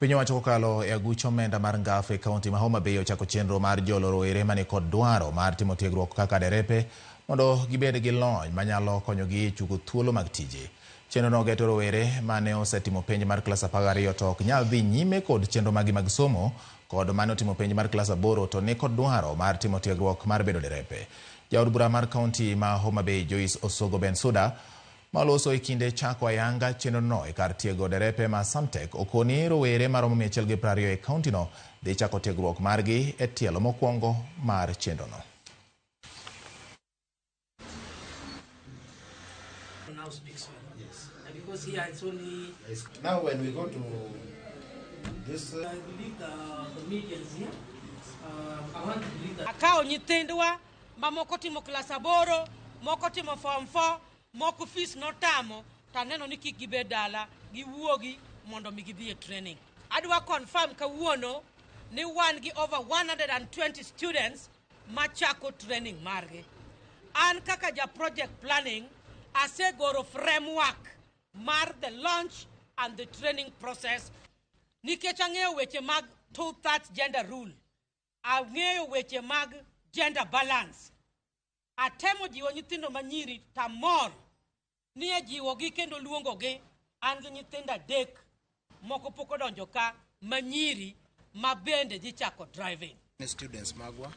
Piny owacho kokalo e aguch omenda mar ngafu e kaunti ma Homa Bay ochako chenro mar jolo rowere mani kod dwaro mar timo tiegruok kaka derepe mondo gibed gi lony manyalo konyogi e chugo thuolo mag tije. Chenrono geto rowere mane osetimo penj mar klas 12 to ok nyal dhi nyime kod chenro maggi mag somo kod mane otimo penj mar klas 8 to ni kod dwaro mar timo tiegruok mar bedo derepe. Jaod bura mar kaunti ma Homa Bay Joyce Osogo Bensuda maloso e kinde chako ayanga chenrono e kar tiego derepe ma Samtec okoni rowere maromo 120 e kauntino dhi chako tiegruok margi e tielo mokwongo mar chenrono. Now speaks well. Yes. And because here it's only. Now when we go to this. I believe the media is here. I want to believe that. Akawo nyithindwa ma moko timo klas 8, moko timo form 4, moko fees notamo, to aneno ni kik gibed dala, giwuogi mondo mi gidhi e training. Adwa confirm kawuono ni wan gi over 120 students machako training margi. An kaka ja project planning, asegoro framework mar the launch and the training process. Nikech ang'eyo weche mag 2/3 gender rule, ang'eyo weche mag gender balance. Atemo jiwo nyithindo manyiri tamor ni e jiwogi kendo luongogi. An gi nyithindo 3 moko pok odonjo ka manyiri ma bende dhi chako driving. Ne students magwa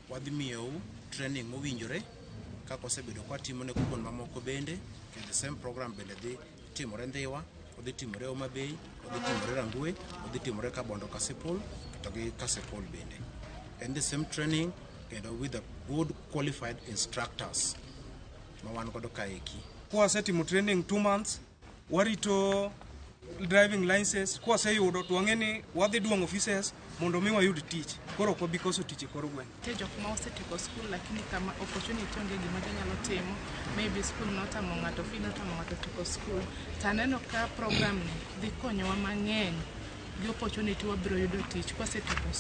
wadhi miyou training mowinjore kaka osebedo kwa timo ne kupon mamoko bende, kendo the same program bende dhi timore Ndhiwa, odhi timore Homa Bay, odhi timore Rangwe, odhi timore Kabondo Kasipul to gi Kasipul bende. And the same training kendo with the good qualified instructors ma wan godo kaeki. Kwasetimo training 2 months, warito driving license, kwaseyudo to wang'e ni wadhi duong'o offices mondo mi wayud tich. Koro ok wabi koso tich e kor gweng'. Nitie jok ma osetieko school lakini kama opportunity onge gima ginyalo timo, maybe school notamo ng'ato, fee notamo ng'ato tieko school. To aneno ka program ni dhi konyowa mang'eny gi opportunity wabiro yudo tich kwasetieko school.